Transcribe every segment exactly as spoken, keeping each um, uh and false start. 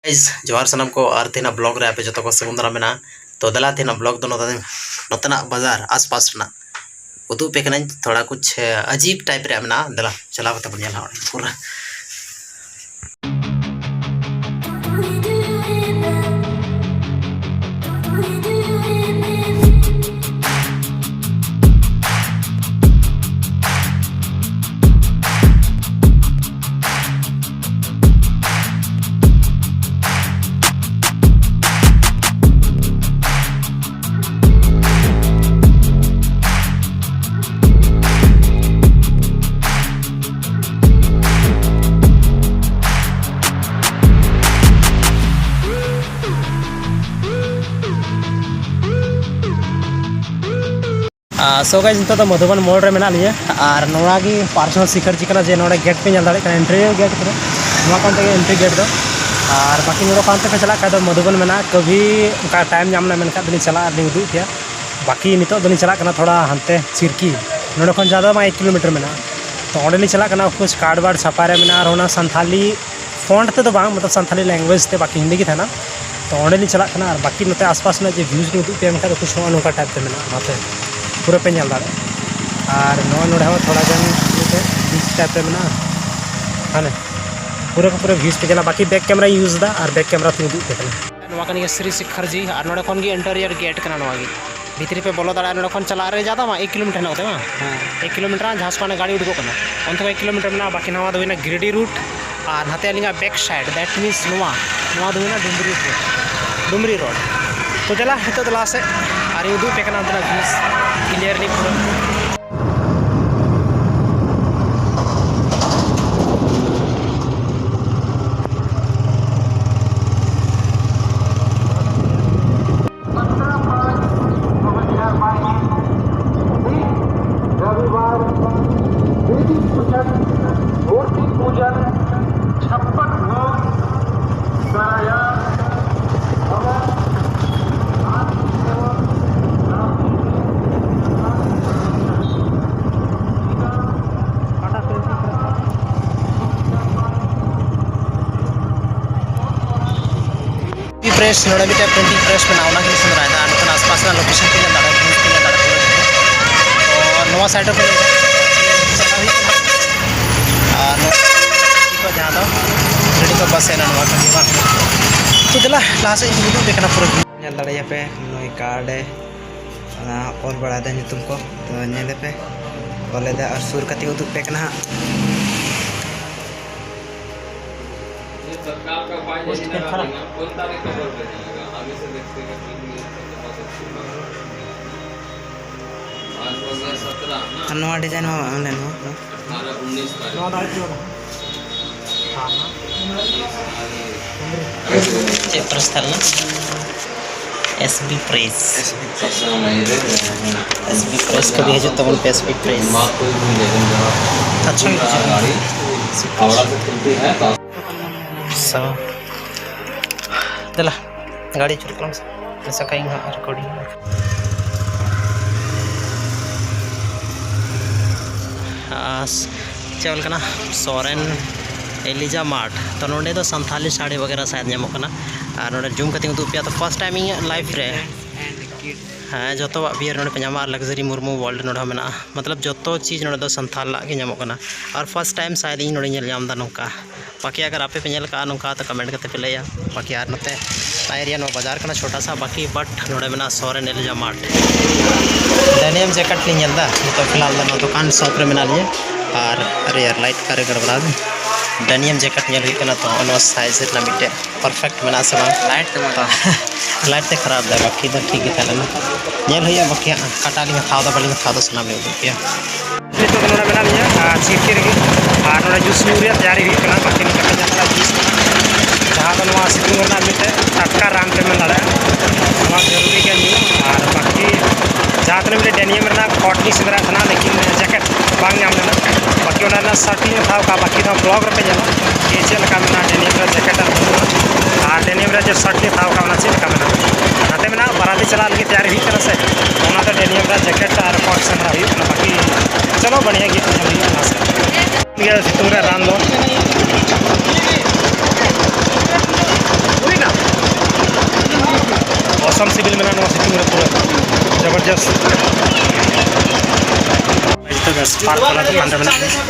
Guys, ᱡᱚᱦᱟᱨ ᱥᱟᱱᱟᱢ ᱠᱚ, ᱟᱨ ᱛᱮᱦᱮᱧᱟᱜ ᱵᱞᱚᱜ ᱨᱮ ᱟᱯᱮ ᱡᱚᱛᱚ ᱠᱚ ᱥᱟᱹᱜᱩᱱ ᱫᱟᱨᱟᱢ ᱢᱮᱱᱟᱜᱼᱟ᱾ ᱛᱚ ᱫᱮᱞᱟ, ᱛᱮᱦᱮᱧᱟᱜ ᱵᱞᱚᱜ ᱫᱚ ᱱᱚᱛᱮ, ᱱᱚᱛᱮᱱᱟᱜ ᱵᱟᱡᱟᱨ ᱟᱥᱯᱟᱥ ᱨᱮᱱᱟᱜ ᱩᱫᱩᱜ ᱯᱮ ᱠᱟᱹᱱᱟᱹᱧ᱾ ᱛᱷᱚᱲᱟ ᱠᱩᱪ ᱟᱡᱤᱵ ᱴᱟᱭᱤᱯ ᱨᱮᱭᱟᱜ ᱢᱮᱱᱟᱜᱼᱟ᱾ ᱫᱮᱞᱟ, ᱪᱟᱞᱟᱣ ᱠᱟᱛᱮ ᱵᱚᱱ ᱧᱮᱞᱟ ᱯᱩᱨᱟᱹ᱾ ᱥᱳ ᱜᱟᱭᱡ, ᱱᱤᱛᱚᱜ ᱫᱚ ᱢᱚᱫᱷᱩᱵᱚᱱ ᱢᱳᱲ ᱨᱮ ᱢᱮᱱᱟᱜ ᱞᱤᱧᱟ᱾ ᱟᱨ ᱱᱚᱣᱟ ᱜᱮ ᱯᱟᱨᱥᱚᱱᱟᱞ ᱥᱤᱠᱷᱟᱨ ᱡᱤ ᱠᱟᱱᱟ, ᱡᱮ ᱱᱚᱰᱮ ᱜᱮᱴ ᱯᱮ ᱧᱮᱞ ᱫᱟᱲᱮᱭᱟᱜ ᱠᱟᱱᱟ, ᱮᱱᱴᱨᱤ ᱜᱮᱴ ᱠᱟᱱᱟ᱾ ᱱᱚᱣᱟ ᱠᱟᱱ ᱛᱟᱭᱟ ᱮᱱᱴᱨᱤ ᱜᱮᱴ ᱫᱚ᱾ ᱟᱨ ᱵᱟᱹᱠᱤ ᱱᱚᱰᱮ ᱠᱷᱚᱱ ᱦᱟᱱᱛᱮ ᱯᱮ ᱪᱟᱞᱟᱜ ᱠᱷᱟᱱ ᱫᱚ ᱢᱚᱫᱷᱩᱵᱚᱱ ᱢᱮᱱᱟᱜᱼᱟ᱾ ᱠᱟᱹᱵᱷᱤ ᱚᱱᱠᱟ ᱴᱟᱭᱤᱢ ᱧᱟᱢ ᱞᱮᱱ ᱠᱷᱟᱱ ᱫᱚᱞᱤᱧ ᱪᱟᱞᱟᱜᱼᱟ ᱟᱨ ᱞᱤᱧ ᱩᱫᱩᱜ ᱯᱮᱭᱟ᱾ ᱵᱟᱹᱠᱤ ᱱᱤᱛᱚᱜ ᱫᱚᱞᱤᱧ ᱪᱟᱞᱟᱜ ᱠᱟᱱᱟ ᱛᱷᱚᱲᱟ ᱦᱟᱱᱛᱮ ᱪᱤᱨᱠᱤ, ᱱᱚᱰᱮ ᱠᱷᱚᱱ ᱡᱟᱫᱟ ᱵᱟᱝ ᱮᱠ ᱠᱤᱞᱳᱢᱤᱴᱟᱨ ᱢᱮᱱᱟᱜᱼᱟ᱾ ᱛᱚ ᱚᱸᱰᱮᱞᱤᱧ ᱪᱟᱞᱟᱜ ᱠᱟᱱᱟ᱾ ᱠᱩᱪ ᱠᱟᱨᱰ ᱵᱟᱨᱰ ᱪᱷᱟᱯᱟ ᱨᱮ ᱢᱮᱱᱟᱜᱼᱟ ᱟᱨ ᱚᱱᱟ ᱥᱟᱱᱛᱷᱟᱞᱤ ᱯᱷᱚᱱᱴ ᱛᱮᱫᱚ ᱵᱟᱝ, ᱢᱚᱛᱞᱚᱵ ᱥᱟᱱᱛᱷᱟᱞᱤ ᱞᱮᱝᱜᱩᱭᱮᱡᱽ ᱛᱮ, ᱵᱟᱹᱠᱤ ᱦᱤᱱᱫᱤ ᱜᱮ ᱛᱟᱦᱮᱱᱟ᱾ ᱛᱚ ᱚᱸᱰᱮᱞᱤᱧ ᱪᱟᱞᱟᱜ ᱠᱟᱱᱟ ᱟᱨ ᱵᱟᱹᱠᱤ ᱱᱚᱛᱮ ᱟᱥᱯᱟᱥ ᱨᱮᱱᱟᱜ ᱡᱮ ᱵᱷᱤᱭᱩᱡᱽ ᱞᱤᱧ ᱩᱫᱩᱜ ᱯᱮᱭᱟ ᱢᱮᱱᱠᱷᱟᱱ ᱫᱚ ᱠᱩᱪ ᱱᱚᱜᱼᱚ ᱱᱚᱝᱠᱟ ᱴᱟᱭᱤᱯ ᱛᱮ ᱢᱮᱱᱟᱜᱼᱟ, ᱚᱱᱟᱛᱮ ᱯᱩᱨᱟᱹ ᱯᱮ ᱧᱮᱞ ᱫᱟᱲᱮᱭᱟᱜᱼᱟ᱾ ᱟᱨ ᱱᱚᱜᱼᱚᱭ ᱱᱚᱰᱮ ᱦᱚᱸ ᱛᱷᱚᱲᱟ ᱜᱟᱱ ᱵᱷᱤᱭᱩᱡᱽ ᱴᱟᱭᱤᱯ ᱨᱮ ᱢᱮᱱᱟᱜᱼᱟ, ᱦᱟᱱᱮ ᱯᱩᱨᱟᱹ ᱠᱚ ᱯᱩᱨᱟᱹ ᱵᱷᱤᱭᱩᱡᱽ ᱯᱮ ᱧᱮᱞᱟ᱾ ᱵᱟᱹᱠᱤ ᱵᱮᱠ ᱠᱮᱢᱮᱨᱟᱧ ᱤᱭᱩᱡᱽ ᱮᱫᱟ ᱟᱨ ᱵᱮᱠ ᱠᱮᱢᱮᱨᱟ ᱛᱮᱧ ᱩᱫᱩᱜ ᱯᱮ ᱠᱟᱱᱟ᱾ ᱱᱚᱣᱟ ᱠᱟᱱ ᱜᱮᱭᱟ ᱥᱨᱤ ᱥᱤᱠᱷᱟᱨ ᱡᱤ, ᱟᱨ ᱱᱚᱰᱮ ᱠᱷᱚᱱ ᱜᱮ ᱤᱱᱴᱮᱨᱤᱭᱟᱨ ᱜᱮᱴ ᱠᱟᱱᱟ ᱱᱚᱣᱟ ᱜᱮ᱾ ᱵᱷᱤᱛᱨᱤ ᱯᱮ ᱵᱚᱞᱚ ᱫᱟᱲᱮᱭᱟᱜᱼᱟ᱾ ᱱᱚᱰᱮ ᱠᱷᱚᱱ ᱪᱟᱞᱟᱜ ᱨᱮ ᱡᱟᱫᱟ ᱢᱟ ᱮᱠ ᱠᱤᱞᱳᱢᱤᱴᱟᱨ ᱦᱮᱱᱟᱜ ᱠᱚᱛᱮ ᱢᱟ᱾ ᱦᱮᱸ᱾ ᱮᱠ ᱠᱤᱞᱳᱢᱤᱴᱟᱨ ᱡᱟᱦᱟᱸ ᱥᱮᱫ ᱠᱷᱚᱱ ᱜᱟᱹᱰᱤ ᱩᱰᱩᱠᱚᱜ ᱠᱟᱱᱟ, ᱚᱱᱛᱮ ᱠᱷᱚᱱ ᱮᱠ ᱠᱤᱞᱳᱢᱤᱴᱟᱨ ᱢᱮᱱᱟᱜᱼᱟ᱾ ᱵᱟᱹᱠᱤ ᱱᱚᱣᱟ ᱫᱚ ᱦᱩᱭᱱᱟ ᱜᱤᱨᱤᱰᱤ ᱨᱩᱴ, ᱟᱨ ᱱᱟᱛᱮ ᱟᱹᱞᱤᱧᱟᱜ ᱵᱮᱠ ᱥᱟᱭᱤᱰ, that means ᱱᱚᱣᱟ, ᱱᱚᱣᱟ ᱫᱚ ᱦᱩᱭᱱᱟ ᱰᱩᱢᱨᱤ ᱨᱳᱰ, ᱰᱩᱢᱨᱤ ᱨᱳᱰ᱾ ᱛᱚ ᱫᱮᱞᱟ ᱱᱤᱛᱚᱜ ᱫᱚ ᱞᱟᱦᱟ ᱥᱮᱫ ᱟᱨ ᱩᱫᱩᱜ ᱯᱮ ᱠᱟᱱᱟ ᱚᱱᱛᱮᱱᱟᱜ ᱵᱷᱤᱭᱩᱡᱽ ᱠᱞᱤᱭᱟᱨᱞᱤ ᱯᱩᱨᱟᱹ᱾ सत्रह पाँच दो हजार बाईस, दिन रविवार, वेदी पूजन, मूर्ति पूजन, छप्पन भोग, सारायाम, हवन, आरती एवं रामजी की ᱯᱨᱮᱥ, ᱱᱚᱰᱮ ᱢᱤᱫᱴᱮᱱ ᱯᱨᱤᱱᱴᱤᱝ ᱯᱨᱮᱥ ᱢᱮᱱᱟᱜᱼᱟ, ᱚᱱᱟ ᱜᱮᱞᱤᱧ ᱥᱮᱸᱫᱽᱨᱟᱭᱮᱫᱟ᱾ ᱟᱨ ᱱᱚᱛᱮᱱᱟᱜ ᱟᱥᱯᱟᱥ ᱨᱮᱱᱟᱜ ᱞᱳᱠᱮᱥᱚᱱ ᱯᱮ ᱧᱮᱞ ᱫᱟᱲᱮᱭᱟᱜᱼᱟ, ᱵᱷᱤᱭᱩᱡᱽ ᱯᱮ ᱧᱮᱞ ᱫᱟᱲᱮᱭᱟᱜᱼᱟ᱾ ᱛᱚ ᱱᱚᱣᱟ ᱥᱟᱭᱤᱰ ᱨᱮ ᱪᱟᱞᱟᱣ ᱦᱩᱭᱩᱜ ᱠᱟᱱᱟ᱾ ᱟᱨ ᱱᱚᱣᱟ ᱠᱚ ᱡᱟᱦᱟᱸ ᱫᱚ ᱜᱟᱹᱰᱤ ᱠᱚ ᱵᱟᱥ ᱮᱱᱟ, ᱱᱚᱣᱟ ᱠᱚ ᱵᱟᱝ᱾ ᱛᱚ ᱫᱮᱞᱟ, ᱞᱟᱦᱟ ᱥᱮᱫ ᱤᱧ ᱩᱫᱩᱜ ᱟᱯᱮ ᱠᱟᱱᱟ ᱯᱩᱨᱟᱹ᱾ ᱧᱮᱞ ᱫᱟᱲᱮᱭᱟᱯᱮ ᱱᱩᱭ ᱠᱟᱨᱰ ᱮ, ᱚᱱᱟ ᱚᱞ ᱵᱟᱲᱟᱭᱮᱫᱟ ᱧᱩᱛᱩᱢ ᱠᱚ᱾ ᱛᱚ ᱧᱮᱞᱮᱯᱮ, ᱚᱞᱮᱫᱟ ᱟᱨ ᱥᱩᱨ ᱠᱟᱛᱮ ᱩᱫᱩᱜ ᱯᱮ ᱠᱟᱱᱟ ᱦᱟᱸᱜ᱾ ᱟᱨ ᱱᱚᱣᱟ ᱰᱤᱡᱟᱭᱤᱱ ᱢᱟ ᱵᱟᱝ ᱚᱸᱰᱮ ᱱᱚᱣᱟ, ᱱᱚᱣᱟ᱾ ᱪᱮᱫ ᱯᱨᱮᱥ ᱛᱟᱦᱮᱸ ᱞᱮᱱᱟ? S B press. S B press ᱠᱚᱜᱮ ᱦᱤᱡᱩᱜ ᱛᱟᱵᱚᱱ ᱯᱮ, ᱮᱥ ᱵᱤ ᱯᱨᱮᱥ᱾ ᱟᱪᱪᱷᱟ, ᱥᱚ, ᱫᱮᱞᱟ, ᱜᱟᱹᱰᱤ ᱟᱹᱪᱩᱨ ᱛᱟᱞᱟᱝ ᱢᱮᱥᱮ᱾ ᱢᱮᱥᱟ ᱠᱟᱜ ᱤᱧ ᱦᱟᱸᱜ ᱨᱮᱠᱚᱨᱰᱤᱝ᱾ ᱟᱨ ᱪᱮᱫ ᱚᱞ ᱠᱟᱱᱟ? ᱥᱚᱨᱮᱱ ᱮᱞᱤᱡᱟ ᱢᱟᱨᱴ᱾ ᱛᱚ ᱱᱚᱸᱰᱮ ᱫᱚ ᱥᱟᱱᱛᱷᱟᱞᱤ ᱥᱟᱹᱲᱤ ᱵᱟᱜᱮᱨᱟ ᱥᱟᱭᱟᱫ ᱧᱟᱢᱚᱜ ᱠᱟᱱᱟ᱾ ᱟᱨ ᱱᱚᱸᱰᱮ ᱡᱩᱢ ᱠᱟᱛᱮᱧ ᱩᱫᱩᱜ ᱯᱮᱭᱟ᱾ ᱛᱚ ᱯᱷᱟᱥᱴ ᱴᱟᱭᱤᱢ ᱤᱧᱟᱹᱜ ᱞᱟᱭᱤᱯᱷ ᱨᱮ, ᱦᱮᱸ, ᱡᱚᱛᱚᱣᱟᱜ ᱵᱤᱭᱟᱨ ᱱᱚᱸᱰᱮ ᱯᱮ ᱧᱟᱢᱟ᱾ ᱟᱨ ᱞᱟᱠᱡᱟᱨᱤ ᱢᱩᱨᱢᱩ ᱣᱟᱨᱞᱰ ᱱᱚᱸᱰᱮ ᱦᱚᱸ ᱢᱮᱱᱟᱜᱼᱟ᱾ ᱢᱚᱛᱞᱚᱵ ᱡᱚᱛᱚ ᱪᱤᱡᱽ ᱱᱚᱸᱰᱮ ᱫᱚ ᱥᱟᱱᱛᱷᱟᱞᱟᱜ ᱜᱮ ᱧᱟᱢᱚᱜ ᱠᱟᱱᱟ᱾ ᱟᱨ ᱯᱷᱟᱥᱴ ᱴᱟᱭᱤᱢ ᱥᱟᱭᱟᱫ ᱤᱧ ᱱᱚᱸᱰᱮᱧ ᱧᱮᱞ ᱧᱟᱢ ᱮᱫᱟ ᱱᱚᱝᱠᱟ᱾ ᱵᱟᱹᱠᱤ ᱟᱜᱟᱨ ᱟᱯᱮ ᱯᱮ ᱧᱮᱞ ᱠᱟᱜᱼᱟ ᱱᱚᱝᱠᱟ, ᱛᱚ ᱠᱚᱢᱮᱱᱴ ᱠᱟᱛᱮ ᱯᱮ ᱞᱟᱹᱭᱟ᱾ ᱵᱟᱹᱠᱤ ᱟᱨ ᱱᱚᱛᱮ ᱱᱚᱣᱟ ᱮᱨᱤᱭᱟ, ᱱᱚᱣᱟ ᱵᱟᱡᱟᱨ ᱠᱟᱱᱟ ᱪᱷᱳᱴᱟ ᱥᱟ, ᱵᱟᱹᱠᱤ ᱵᱟᱴ ᱱᱚᱰᱮ ᱢᱮᱱᱟᱜᱼᱟ ᱥᱚᱨᱮᱱ ᱮᱞᱤᱡᱟ ᱢᱟᱨᱴ᱾ ᱰᱮᱱᱤᱭᱟᱢ ᱡᱮᱠᱮᱴ ᱞᱤᱧ ᱧᱮᱞ ᱮᱫᱟ ᱱᱤᱛᱚᱜ ᱯᱷᱤᱞᱦᱟᱞ ᱫᱚ ᱱᱚᱣᱟ ᱫᱚᱠᱟᱱ ᱥᱚᱯ ᱨᱮ ᱢᱮᱱᱟᱜ ᱞᱤᱧᱟ᱾ ᱟᱨ ᱟᱨᱮ ᱭᱟᱨ, ᱞᱟᱭᱤᱴ ᱠᱟᱨᱮ ᱜᱟᱲᱵᱟᱲᱟ ᱫᱚ᱾ ᱰᱮᱱᱤᱭᱟᱢ ᱡᱮᱠᱮᱴ ᱧᱮᱞ ᱦᱩᱭᱩᱜ ᱠᱟᱱᱟ, ᱛᱚ ᱱᱚᱣᱟ ᱥᱟᱭᱤᱡ ᱨᱮᱱᱟᱜ ᱢᱤᱫᱴᱮᱡ ᱯᱟᱨᱯᱷᱮᱠᱴ ᱢᱮᱱᱟᱜᱼᱟ ᱥᱮ ᱵᱟᱝ? ᱞᱟᱭᱤᱴ ᱛᱮ ᱢᱟ ᱛᱚ, ᱞᱟᱭᱤᱴ ᱛᱮ ᱠᱷᱟᱨᱟᱯ ᱫᱟ, ᱵᱟᱹᱠᱤ ᱫᱚ ᱴᱷᱤᱠ ᱜᱮ ᱛᱟᱦᱮᱸ ᱞᱮᱱᱟ᱾ ᱧᱮᱞ ᱦᱩᱭᱩᱜᱼᱟ ᱵᱟᱹᱠᱤ ᱦᱟᱸᱜ ᱚᱠᱟᱴᱟᱜ ᱞᱤᱧ ᱦᱟᱛᱟᱣ ᱫᱟ, ᱵᱟᱹᱞᱤᱧ ᱦᱟᱛᱟᱣ ᱫᱟ, ᱥᱟᱱᱟᱢ ᱞᱤᱧ ᱩᱫᱩᱜ ᱯᱮᱭᱟ᱾ ᱱᱤᱛᱚᱜ ᱫᱚ ᱱᱚᱰᱮ ᱢᱮᱱᱟᱜ ᱞᱤᱧᱟ, ᱟᱨ ᱪᱤᱨᱠᱤ ᱨᱮᱜᱮ᱾ ᱟᱨ ᱱᱚᱰᱮ ᱡᱩᱥ ᱧᱩ ᱨᱮᱭᱟᱜ ᱛᱮᱭᱟᱨᱤ ᱦᱩᱭᱩᱜ ᱠᱟᱱᱟ, ᱵᱟᱹᱠᱤ ᱱᱚᱰᱮ ᱯᱮ ᱧᱮᱞ ᱫᱟᱲᱮᱭᱟᱜᱼᱟ ᱡᱩᱥ ᱠᱟᱱᱟ, ᱡᱟᱦᱟᱸ ᱫᱚ ᱱᱚᱣᱟ ᱥᱤᱛᱩᱝ ᱨᱮᱱᱟᱜ ᱢᱤᱫᱴᱮᱡ ᱴᱟᱴᱠᱟ ᱨᱟᱱ ᱯᱮ ᱢᱮᱱ ᱫᱟᱲᱮᱭᱟᱜᱼᱟ᱾ ᱱᱚᱣᱟ ᱡᱟᱹᱨᱩᱨᱤ ᱜᱮ ᱧᱩ᱾ ᱟᱨ ᱵᱟᱹᱠᱤ ᱡᱟᱦᱟᱸ ᱛᱤᱱᱟᱹᱜ ᱢᱤᱫᱴᱮᱡ ᱰᱮᱱᱤᱭᱟᱢ ᱨᱮᱱᱟᱜ ᱠᱚᱴ ᱞᱤᱧ ᱥᱮᱸᱫᱽᱨᱟᱭᱮᱫ ᱛᱟᱦᱮᱱᱟ, ᱞᱮᱠᱤᱱ ᱡᱮᱠᱮᱴ ᱵᱟᱝ ᱧᱟᱢ ᱞᱮᱱᱟ᱾ ᱵᱟᱹᱠᱤ ᱚᱱᱟ ᱨᱮᱱᱟᱜ ᱥᱟᱨᱴ ᱞᱤᱧ ᱦᱟᱛᱟᱣ ᱠᱟᱜᱼᱟ, ᱵᱟᱹᱠᱤ ᱫᱚ ᱵᱞᱚᱜ ᱨᱮᱯᱮ ᱧᱮᱞᱟ ᱡᱮ ᱪᱮᱫ ᱞᱮᱠᱟ ᱢᱮᱱᱟᱜᱼᱟ ᱰᱮᱱᱤᱭᱟᱢ ᱨᱮ ᱡᱮᱠᱮᱴ ᱟᱨ ᱵᱟᱹᱱᱩᱜᱼᱟ᱾ ᱟᱨ ᱰᱮᱱᱤᱭᱟᱢ ᱨᱮ ᱡᱮ ᱥᱟᱨᱴ ᱞᱤᱧ ᱦᱟᱛᱟᱣ ᱠᱟᱜᱼᱟ, ᱚᱱᱟ ᱪᱮᱫ ᱞᱮᱠᱟ ᱢᱮᱱᱟᱜᱼᱟ? ᱱᱟᱛᱮ ᱢᱮᱱᱟᱜᱼᱟ, ᱵᱟᱨᱟᱛᱤ ᱪᱟᱞᱟᱜ ᱞᱟᱹᱜᱤᱫ ᱛᱮᱭᱟᱨᱤ ᱦᱩᱭᱩᱜ ᱠᱟᱱᱟ ᱥᱮ, ᱚᱱᱟᱛᱮ ᱰᱮᱱᱤᱭᱟᱢ ᱨᱮ ᱡᱮᱠᱮᱴ ᱟᱨ ᱠᱚᱴ ᱥᱮᱸᱫᱽᱨᱟ ᱦᱩᱭᱩᱜ ᱠᱟᱱᱟ᱾ ᱵᱟᱹᱠᱤ ᱪᱚᱞᱚ, ᱵᱟᱹᱲᱤᱭᱟ ᱜᱮ ᱧᱮᱞ ᱦᱩᱭᱩᱜ ᱠᱟᱱᱟ ᱥᱮ᱾ ᱱᱤᱭᱟᱹ ᱥᱤᱛᱩᱝ ᱨᱮ ᱨᱟᱱ ᱫᱚ ᱦᱩᱭᱱᱟ᱾ ᱥᱟᱢ ᱥᱤᱵᱤᱞ ᱢᱮᱱᱟᱜᱼᱟ ᱱᱚᱣᱟ ᱥᱤᱛᱩᱝ ᱨᱮ ᱯᱩᱨᱟᱹ ᱡᱚᱵᱚᱨᱡᱚᱥᱛ᱾ ᱱᱤᱛᱚᱜ ᱫᱚ ᱥᱯᱟᱨ ᱠᱚᱞᱟ ᱫᱚᱠᱟᱱ ᱨᱮ ᱢᱮᱱᱟᱜ ᱞᱤᱧᱟ᱾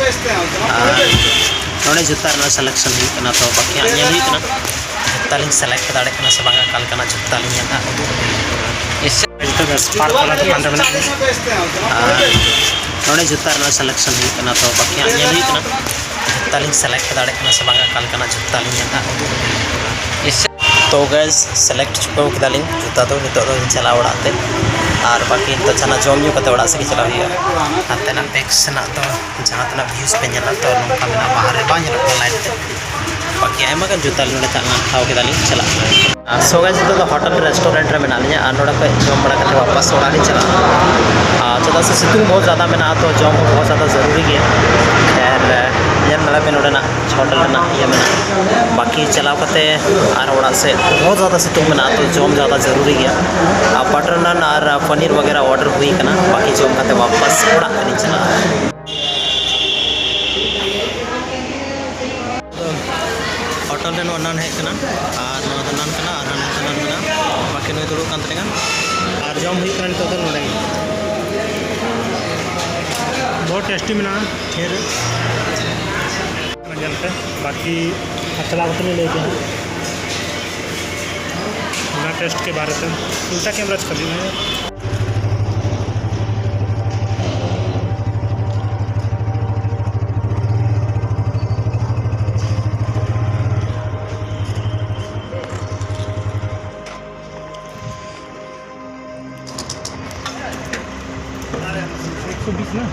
ᱟᱨ ᱱᱚᱰᱮ ᱡᱩᱛᱟ ᱨᱮᱱᱟᱜ ᱥᱤᱞᱮᱠᱥᱚᱱ ᱦᱩᱭᱩᱜ ᱠᱟᱱᱟ, ᱛᱚ ᱵᱟᱹᱠᱤᱭᱟᱜ ᱧᱮᱞ ᱦᱩᱭᱩᱜ ᱠᱟᱱᱟ᱾ ᱡᱩᱛᱟ ᱞᱤᱧ ᱥᱤᱞᱮᱠᱴ ᱫᱟᱲᱮᱭᱟᱜ ᱠᱟᱱᱟ ᱥᱮ ᱵᱟᱝ, ᱚᱠᱟ ᱞᱮᱠᱟᱱᱟᱜ ᱡᱩᱛᱟ ᱞᱤᱧ ᱦᱟᱸᱜ ᱩᱫᱩᱜ ᱟᱹᱵᱤᱱᱟ᱾ ᱱᱤᱛᱚᱜ ᱫᱚ ᱥᱯᱟᱨ ᱠᱚᱞᱟ ᱫᱚᱠᱟᱱ ᱨᱮ ᱢᱮᱱᱟᱜ ᱞᱤᱧᱟ᱾ ᱟᱨ ᱱᱚᱰᱮ ᱡᱩᱛᱟ ᱨᱮᱱᱟᱜ ᱥᱤᱞᱮᱠᱥᱚᱱ ᱦᱩᱭᱩᱜ ᱠᱟᱱᱟ, ᱛᱚ ᱵᱟᱹᱠᱤᱭᱟᱜ ᱧᱮᱞ ᱦᱩᱭᱩᱜ ᱠᱟᱱᱟ᱾ ᱡᱩᱛᱟ ᱞᱤᱧ ᱥᱤᱞᱮᱠᱴ ᱫᱟᱲᱮᱭᱟᱜ ᱠᱟᱱᱟ ᱥᱮ ᱵᱟᱝ, ᱚᱠᱟ ᱞᱮᱠᱟᱱᱟᱜ ᱡᱩᱛᱟ ᱞᱤᱧ ᱦᱟᱸᱜ ᱩᱫᱩᱜ ᱟᱹᱵᱤᱱᱟ᱾ ᱛᱚ ᱜᱟᱭᱥ, ᱥᱤᱞᱮᱠᱴ ᱪᱩᱠᱟᱹᱣ ᱠᱮᱫᱟᱞᱤᱧ ᱡᱩᱛᱟ ᱫᱚ᱾ ᱱᱤᱛᱚᱜ ᱫᱚ ᱪᱟᱞᱟᱣ ᱚᱲᱟᱜ ᱛᱮ, ᱟᱨ ᱵᱟᱹᱠᱤ ᱱᱤᱛᱚᱜ ᱪᱟᱞᱟᱣ ᱡᱚᱢ ᱧᱩ ᱠᱟᱛᱮ ᱚᱲᱟᱜ ᱥᱮᱫ ᱜᱮ ᱪᱟᱞᱟᱣ ᱦᱩᱭᱩᱜᱼᱟ᱾ ᱦᱟᱱᱛᱮᱱᱟᱜ ᱵᱮᱠ ᱥᱮᱱᱟᱜ ᱫᱚ ᱡᱟᱦᱟᱸ ᱛᱤᱱᱟᱹᱜ ᱵᱷᱤᱭᱩᱥ ᱯᱮ ᱧᱮᱞᱟ, ᱛᱚ ᱱᱚᱝᱠᱟ ᱢᱮᱱᱟᱜᱼᱟ, ᱵᱟᱦᱨᱮ ᱵᱟᱝ ᱧᱮᱞᱚᱜ ᱠᱟᱱᱟ ᱞᱟᱭᱤᱴ ᱛᱮ, ᱵᱟᱹᱠᱤ ᱟᱭᱢᱟ ᱜᱟᱱ ᱡᱩᱛᱟ ᱱᱚᱰᱮ ᱛᱟᱦᱮᱸ ᱞᱮᱱᱟ, ᱦᱟᱛᱟᱣ ᱠᱮᱫᱟᱞᱤᱧ, ᱪᱟᱞᱟᱜ ᱠᱟᱱᱟ᱾ ᱥᱚ ᱜᱟᱭᱥ, ᱱᱤᱛᱚᱜ ᱫᱚ ᱦᱳᱴᱮᱞ ᱨᱮᱥᱴᱩᱨᱮᱱᱴ ᱨᱮ ᱢᱮᱱᱟᱜ ᱞᱤᱧᱟ, ᱟᱨ ᱱᱚᱰᱮ ᱠᱷᱚᱱ ᱡᱚᱢ ᱵᱟᱲᱟ ᱠᱟᱛᱮ ᱣᱟᱯᱟᱥ ᱚᱲᱟᱜ ᱞᱤᱧ ᱪᱟᱞᱟᱜᱼᱟ᱾ ᱟᱨ ᱪᱮᱫᱟᱜ ᱥᱮ ᱥᱤᱛᱩᱝ ᱵᱚᱦᱩᱛ ᱡᱟᱫᱟ ᱢᱮᱱᱟᱜᱼᱟ, ᱛᱚ ᱡᱚᱢ ᱦᱚᱸ ᱵᱚᱦᱩᱛ ᱡᱟᱫᱟ ᱡᱟᱹᱨᱩᱨᱤ ᱜᱮᱭᱟ᱾ ᱠᱷᱮᱨ, ᱧᱮᱞ ᱫᱟᱲᱮᱭᱟᱜ ᱯᱮ ᱱᱚᱰᱮᱱᱟᱜ ᱦᱳᱴᱮᱞ ᱨᱮᱱᱟᱜ ᱤᱭᱟᱹ ᱢᱮᱱᱟᱜᱼᱟ᱾ ᱵᱟᱹᱠᱤ ᱪᱟᱞᱟᱣ ᱠᱟᱛᱮ ᱟᱨ ᱚᱲᱟᱜ ᱥᱮᱫ ᱵᱚᱦᱩᱛ ᱡᱟᱫᱟ ᱥᱤᱛᱩᱝ ᱢᱮᱱᱟᱜᱼᱟ, ᱛᱚ ᱡᱚᱢ ᱡᱟᱫᱟ ᱡᱟᱹᱨᱩᱨᱤ ᱜᱮᱭᱟ᱾ ᱟᱨ ᱵᱟᱴᱟᱨ ᱱᱟᱱ ᱟᱨ ᱯᱟᱱᱤᱨ ᱵᱟᱜᱮᱨᱟ ᱚᱰᱟᱨ ᱦᱩᱭ ᱠᱟᱱᱟ, ᱵᱟᱹᱠᱤ ᱡᱚᱢ ᱠᱟᱛᱮ ᱣᱟᱯᱟᱥ ᱚᱲᱟᱜ ᱛᱮᱞᱤᱧ ᱪᱟᱞᱟᱜᱼᱟ᱾ ᱦᱳᱴᱮᱞ ᱨᱮ ᱱᱚᱣᱟ ᱱᱟᱱ ᱦᱮᱡ ᱠᱟᱱᱟ, ᱟᱨ ᱱᱚᱣᱟ ᱫᱚ ᱱᱟᱱ ᱠᱟᱱᱟ, ᱟᱨ ᱦᱟᱱᱟ ᱫᱚ ᱱᱟᱱ ᱠᱟᱱᱟ᱾ ᱵᱟᱹᱠᱤ ᱱᱩᱭ ᱫᱩᱲᱩᱵ ᱠᱟᱱ ᱛᱟᱞᱮ ᱠᱟᱱ, ᱟᱨ ᱡᱚᱢ ᱦᱩᱭᱩᱜ ᱠᱟᱱᱟ ᱱᱤᱛᱚᱜ ᱫᱚ ᱱᱚᱰᱮ ᱜᱮ᱾ ᱵᱚᱦᱩᱛ ᱴᱮᱥᱴᱤ ᱢᱮᱱᱟᱜᱼᱟ ᱠᱷᱤᱨ᱾ ᱧᱮᱞ ᱯᱮ, ᱵᱟᱹᱠᱤ ᱟᱨ ᱪᱟᱞᱟᱣ ᱠᱟᱛᱮ ᱞᱤᱧ ᱞᱟᱹᱭ ᱟᱯᱮᱭᱟ ᱦᱟᱸᱜ ᱚᱱᱟ ᱴᱮᱥᱴ ᱠᱮ ᱵᱟᱨᱮ ᱛᱮ᱾ ᱩᱞᱴᱟ ᱠᱮᱢᱨᱟ ᱪᱤᱠᱟ ᱞᱤᱧ ᱞᱟᱹᱭᱟ? ᱮᱠᱥᱚ ᱵᱤᱥ ᱱᱟ?